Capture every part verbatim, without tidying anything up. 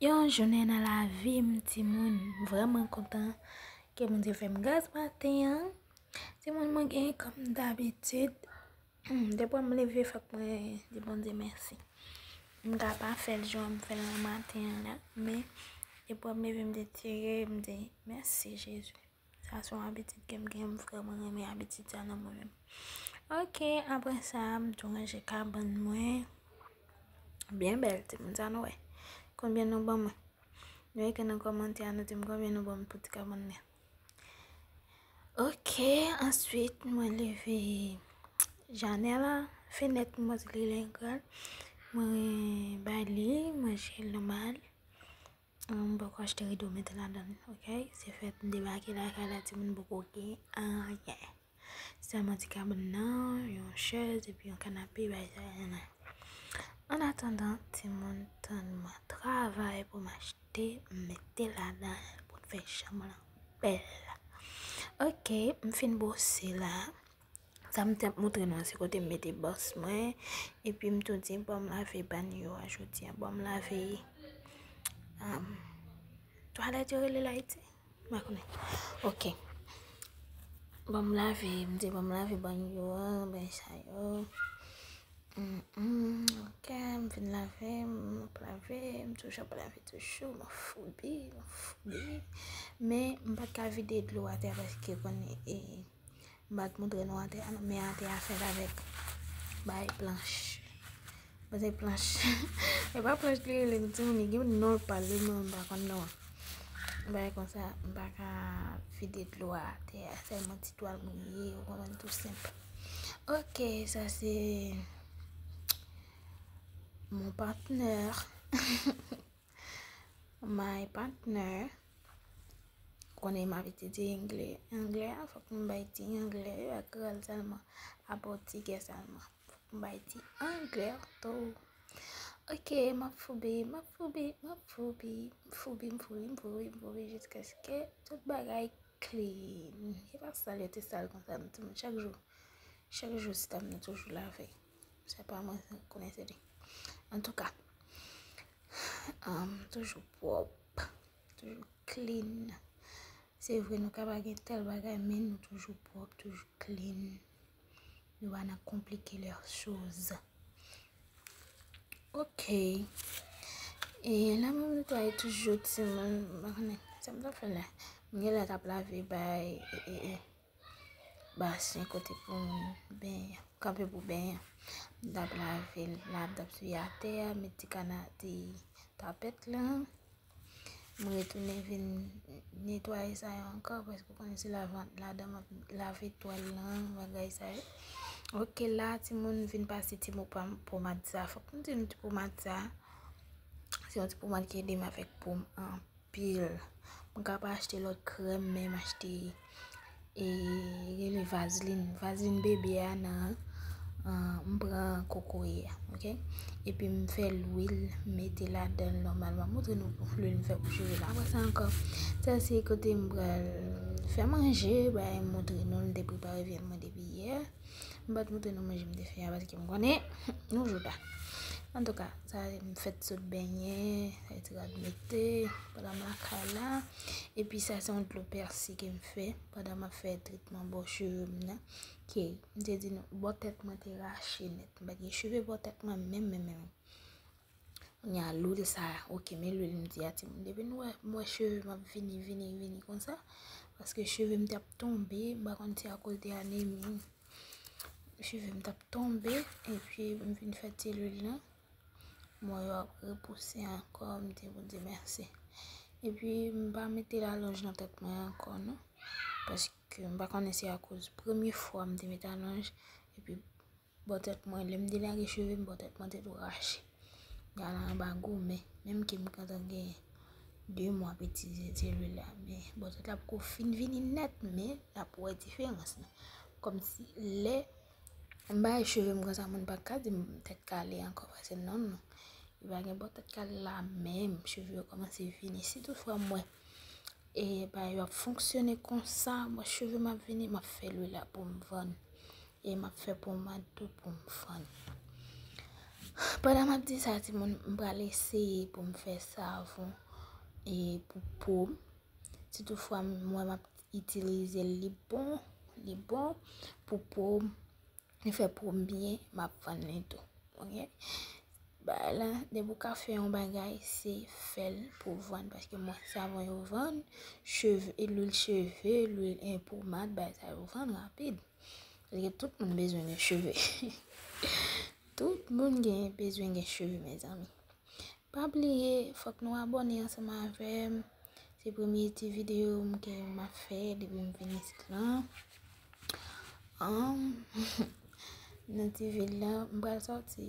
Yon jounen nan lavi m, timoun, m vrèman kontan ke Bondye fè m gras maten an. Timoun, mwen gen kòm dabitid, depi m leve, fòk mwen di Bondye mèsi. M ka pa fè l jan m fè l nan maten an la, men depi m leve, m di, tire, m di, mèsi, Jezi. Sa se yon abitid ke m gen, m vrèman renmen abitid sa nan mwen menm. Ok, apre sa, m tou ranje kabann mwen. Byen bèl, timoun, sa nou wè. Konbyen nou ban mwen? Nou ekri nan kòmantè a, nou di m konbyen nou ban m pou ti kabann nan. Ok, answit, mwen leve janèl la, fenèt mwen, mwen li legal. Mwen bay li, manje l nòmal. M poko achte rido mete ladan l, ok? Se fèt m debake lakay la, timoun, poko gen anyen. Sèlman ti kabann nan, yon chèz, epi yon kanape, bay sa yo la. Annatandan, timoun, tann mwen travay pou m achte, m mete ladan l, pou n fè chanm lan bèl. Ok, m fin bwose la. Sa m t ap montre nou an, se kote m mete bòs mwen. Epi m tou di, bon, m lave banyo a jodi a. Bon, m lave, um, twalèt yo rele l Ayiti? M pa konnen. Ok. Bon, m lave, m di, bon, m lave banyo a, bagay sa yo. Mm, mm, ok, m fin lave, m ap lave, m toujou ap lave toujou, m ap foubi, m ap foubi. Men, m pa t ka vide dlo atè a paske konnen, e, m pa t montre nou atè a, non, men atè a fèt avèk bay planch. Ba se planch. E pa planch li rele, timoun, li gen yon non l pa l, men m pa konn non an. Bay konsa, m pa ka vide dlo a atè a, sèlman ti twal mouye, ou konprann, tou senp. Ok, sa se mon partenaire. My partner. Konnen m ap etidye angle. Angle a, fòk m bay ti angle yo ak kral sèlman. A pòtigè sèlman. Fòk m bay ti angle tou. Ok, m ap foubi, m ap foubi, m ap foubi, m foubi, m foubi, m foubi, m foubi, jiskaske tout bagay clean. E pa sal, yo te sal konsa, non, timoun, chak jou. Chak jou, sitèm nan toujou lave. Se pa mwen, konnen se li. Antouka, um, toujou pwòp, toujou clean. Se vre, nou ka pa gen tèl bagay, men nou toujou pwòp, toujou clean. Nou pa nan konplike lè choz. Ok. E la, mwen netwaye toujou, timoun, m pa konnen sa m t ap fè la. M genlè t ap lave bay, e, e, e, basen kote pou moun benyen, kanpe pou benyen. M t ap lave l la, m t ap swiye atè a, met ti kana, ti tapèt la. M retounen vin netwaye sa yo ankò, paske w konnen se lave, ladan m ap lave twal lan, bagay sa yo. Ok, la, timoun, vin pase ti mo pa-, pomad sa. Fòk m di nou ti pomad sa, se yon ti pomad ki ede m avèk po m anpil. M ka pa achte lòt krèm, men m achte, e, rele vazlin. Vazlin bebe a nan, an, m pran kokoye a, ok? Epi m fè lwil, m mete ladan l nòmal. M ap montre nou lwil m fè pou cheve la. Apre sa ankò, sa se kote m pral fè manje, bay m montre nou, m te prepare vyann mwen depi yè. M pa t montre nou manje m te fè a, paske m konnen nou jou ta. Antouka, sa m fèt sot benyen, sa ti rad mete, pandan m lakay la. Epi sa se yon dlo pèsi ke m fè, pandan m ap fè tretman bò cheve m nan. Ke m te di nou, bò tèt mwen te rache nèt. M pa t gen cheve bò tèt mwen menm, menm, menm. Kounye a, lwil sa, ok, men lwil m di a, timoun. Depi nou wè, m wè cheve m ap vini, vini, vini konsa, paske cheve m t ap tonbe, m pa konn si akoz de anemi, cheve m t ap tonbe, epi m vin fè ti lwil lan, m wè yo ap repouse ankò, m di Bondye mèsi. Epi m pa mete lalonj nan tèt mwen ankò, non, paske m pa konnen si akoz premye fwa m te mete alonj, epi bò tèt mwen, lè m delage cheve m, bò tèt mwen te tou rache. Gade anba goumen, menm ke m gentan gen de mwa ap itilize ti lwil la, men bò tèt la poko fin vini nèt, men l ap wè diferans lan. Kòmsi lè m bay cheve m konsa, moun pa ka di m tèt kale ankò, paske non, non. Li pa gen bò tèt kale la menm, cheve yo kòmanse vini. Si toutfwa m wè e bagay yo ap fonksyone konsa, mwen cheve m ap vini, m ap fè lwil la pou m vann. E m ap fè pomad tou pou m vann. Pandan m ap di sa, timoun, m pral eseye pou m fè savon e pou po m. Si toutfwa m wè m ap itilize l, li bon, li bon pou po m, li fè po m byen, m ap vann li tou. Oke? Bagay la, depi w ka fè yon bagay, se fè l pou vann, paske mwen, savon yo vann, cheve, lwil cheve, lwil, e, pomad, bagay sa yo vann rapid. Paske tout moun bezwen gen cheve. Tout moun gen, bezwen gen cheve, mezanmi. Pa bliye, fòk nou abòne ansanm avè m. Se premye ti videyo m ke m ap fè depi m vin isit lan. Anm, nan ti vil la, m pral sòti.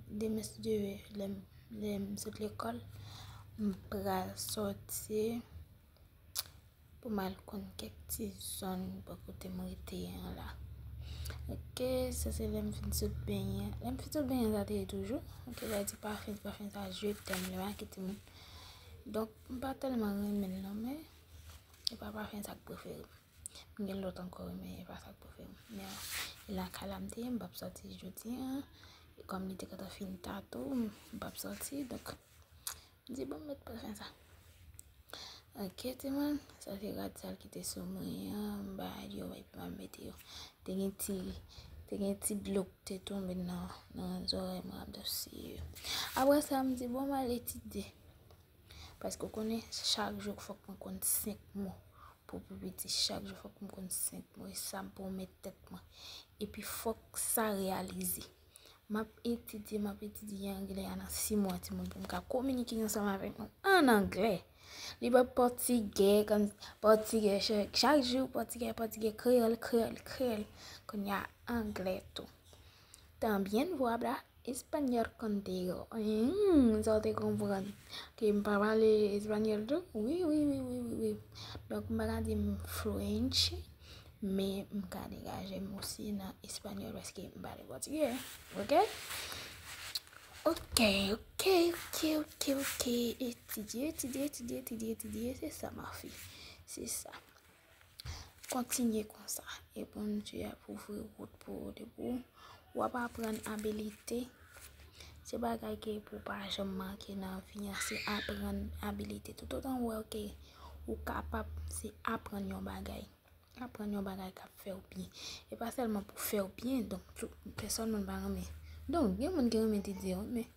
Demen, si Dye vle, lè m, lè m sot lekòl, m pral sòti pou m al konn kèk ti zòn bò kote m rete an la. Oke, sa se lè m fin sot benyen. Lè m fin sot benyen, sa te ye toujou. Oke, sa di pafen, pafen sa je t'aime, li make timoun. Donk, m pa tèlman renmen l non, men e pa pafen sa k prefere m. M gen lòt ankò wi, men e pa sa k prefere m. Men e lakay la m te ye, m p ap sòti jodi an. E kòm li te gentan fin ta tou, m p ap sòti, donk, m di, bon, m met pafen sa. Oke, timoun, sa se rad sal ki te sou mwen an, m bay yo, epi m al mete yo. Te gen ti, te gen ti dlo ki te tonbe nan, nan zòrèy mwen, m ap dosye yo. Apre sa, m di, bon, m al etidye. Paske w konnen, chak jou fòk mwen konn senk mo. Pou pi piti, chak jou fòk mwen konn senk mo. E sa m pwomèt tèt mwen. Epi fòk sa reyalize. M ap etidye, m ap etidye anglè a nan sis mwa, timoun, pou m ka kominike ansanm avèk nou an anglè. Li pa pòtigè, kòm pòtigè, chak, chak jou pòtigè, pòtigè, kreyòl, kreyòl, kreyòl. Kounye a anglè tou. También voy a hablar español contigo. Hmm, sa w te konprann. Ke m pa pale espanyòl tou? Wi, wi, wi, wi, wi, wi. Donk, m pa ka di m fluent, men m ka degaje m osi nan espanyòl paske m pale pòtigè. Oke? Oke, oke, oke, oke, oke. Etidye, etidye, etidye, etidye, etidye. Se sa, ma fi. Se sa. Kontinye konsa. E Bondye ap ouvri wout pou ou. Depi w ap aprann abilite, se bagay ke pou w pa janm manke nan vi an, se aprann abilite. Toutotan w wè ke ou kapab, se aprann yon bagay. Aprann yon bagay k ap fè w byen. E pa sèlman pou fè w byen, donk, tout, pèsòn moun pa renmen. Donk, gen moun ki renmen etidye, wi, men,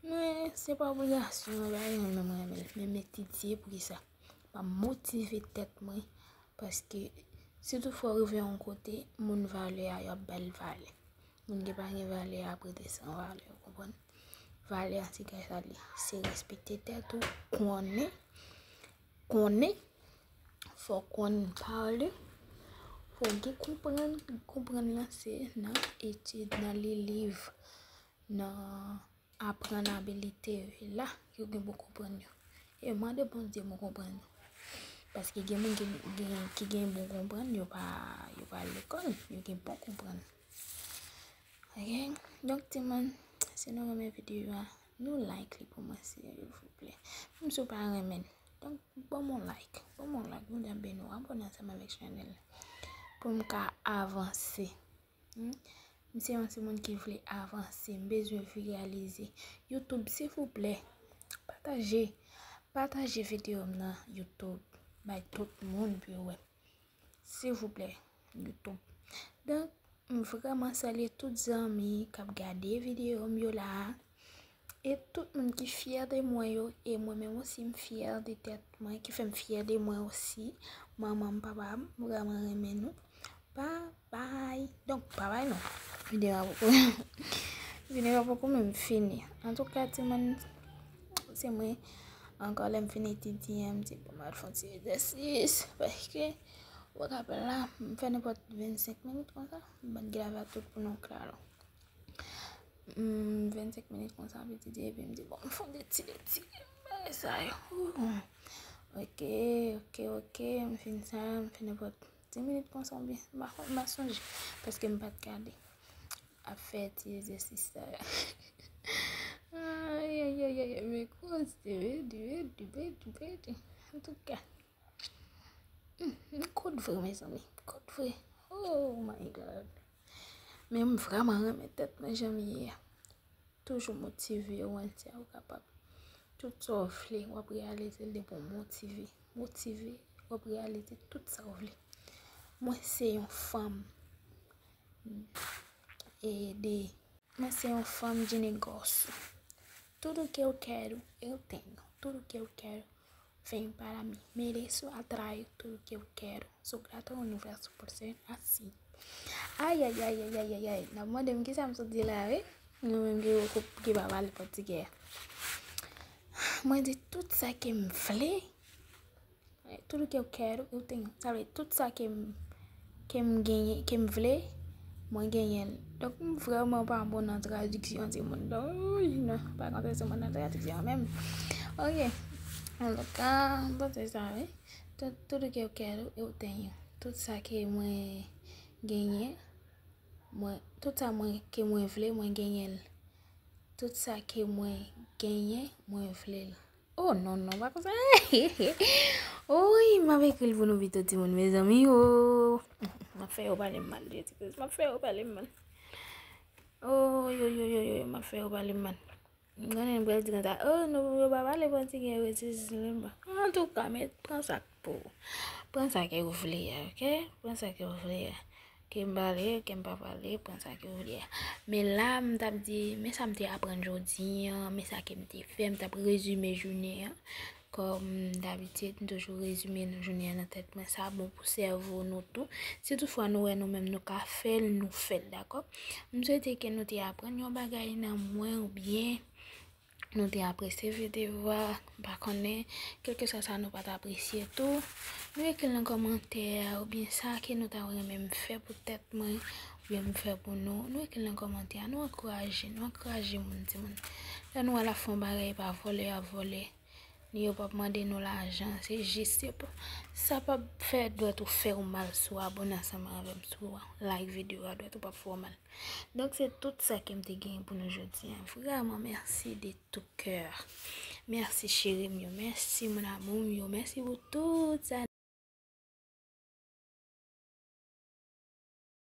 men se pa obligasyon, pa renmen mwen renmen l. Men m etidye pou ki sa? M ap motive tèt mwen, paske si toutfwa w rive yon kote, moun valè a, y ap ba l valè. Moun ki pa gen valè a ap rete san valè, w konprann? Valè a se kay sa li, se respekte tèt ou, konnen, konnen, fò w konn pale, fò w gen konprann, konprann lan se nan etid, nan li liv, nan aprann abilite yo, e la yo gen bon konprann yo. E mande Bondye bon konprann yo. Paske gen moun ki gen, ki gen bon konprann, yo pa, yo pa al lekòl, yo gen bon konprann. Oke? Donk, timoun, si nou renmen videyo a, nou like li pou mwen, silvouplè. Menm si w pa renmen l. Donk, ban m yon like. Ban m yon like. Bondye ap beni w. Abòne ansanm avèk chanèl la. Pou m ka avanse. Hmm? M se yon timoun ki vle avanse, m bezwen viralize. YouTube, silvouplè, pataje, pataje videyo m nan YouTube, bay tout moun pou yo wè. Silvouplè, YouTube. Donk, m vrèman salye tout zanmi k ap gade videyo m yo la a. E tout moun ki fyè de mwen yo, e mwen menm osi m fyè de tèt mwen, ki fè m fyè de mwen osi. Manman m, papa m, m vrèman renmen nou. Bye bye. Donk, bye bye non. Videyo a poko, videyo a poko menm fini. Antouka, timoun, se mwen ankò lè m fin etidye, m di, bon, m al fè yon ti egzèsis. Paske, w ka fè la, m fè nenpòt vennsenk minit konsa, m pa t gen lave ak tout pou nou klalo. Hmm, vennsenk minit konsa, m etidye, epi m di, bon, m fè yon ti etidye, bagay sa yo. Oke, oke, oke, m fin sa, m fè nenpòt dis minit konsa, oubyen, m pa konn, m pa sonje, paske m pa t gade. Ap fè ti egzèsis sa yo. Ay, ay, ay, ay, ay, men koze, redi, redi, redi, redi. Antouka. Hmm, m kout vre, mezanmi. M kout vre. Oh my God. Men m vrèman renmen tèt mwen jan m ye a. toujou motive ou, anti ou kapab. Tout sa w vle, w ap reyalize l depi w motive. Motive, w ap reyalize tout sa w vle. Mwen se yon fanm e de Mwen se yon fanm de negócio. Tudo que eu quero, eu tenho. Tudo que eu quero vem para mim. Mereço, atraio tudo que eu quero. Sou grata ao universo por ser assim. Ay, ay, ay, ay, ay, ay, ay. N ap mande m kisa m sot di la, wi. Mwen menm ki, ki pa pale pòtigè. Mwen di tout sa ke m vle. Tudo que eu quero, eu tenho. Sa vle tout sa ke m, ke m genyen, ke m vle, mwen genyen l. Donk, m vrèman pa bon nan tradiksyon, timoun. Donk, wi, non, pa kontre sou mwen nan tradiksyon menm. Ok. Antouka, m panse sa, wi. Tout, tudo que eu quero, eu tenho. Tout sa ke mwen genyen, mwen, tout sa mwen, ke mwen vle, mwen genyen l. Tout sa ke mwen genyen, mwen vle l. Oh, non, non, pa konsa. Wi, m ap ekri l pou nou pito, timoun, mezanmi, oh. M ap fè yo pale m mal, Jezi Kris. M ap fè yo pale m mal. Oh, yo, yo, yo, yo, m ap fè yo pale m mal. M konnen m pral di konsa, oh, nou, yo pa pale pòtigè, yo, se jis menm pa. Antouka, men pran sa k pou ou. Pran sa ke w vle a, ok? Pran sa ke w vle a. Ke m pale, ke m pa pale, pran sa ke w vle a. Men la, m t ap di, men sa m te aprann jodi an, men sa ke m te fè, m t ap rezime jounen an. Kòm dabitid, m toujou rezime nan jounen an nan tèt mwen. Sa bon pou sèvo nou tou. Si toutfwa nou wè nou menm nou ka fè l, nou fè l, dakò? M swete ke nou te aprann yon bagay nan mwen oubyen nou te apresye fè devwa, m pa konnen, kèlkeswa sa nou pa t apresye tou, nou ekri l nan kòmantè a, oubyen sa ke nou ta renmen m fè pou tèt mwen, oubyen m fè pou nou, nou ekri l nan kòmantè a, nou ankouraje, nou ankouraje moun, timoun. Lè nou wè l ap fè yon bagay, e pa vòlè y ap vòlè, ni yo p ap mande nou lajan, se jis yo p-, sa p ap fè dwèt ou fè w mal si w abòne ansanm avè m, si w like videyo a, dwèt ou p ap fè w mal. Donk, se tout sa ke m te genyen pou nou jodi an. Vrèman, mèsi de tout kè. Mèsi, cheri m yo. Mèsi, mon amour m yo. Mèsi pou tout sa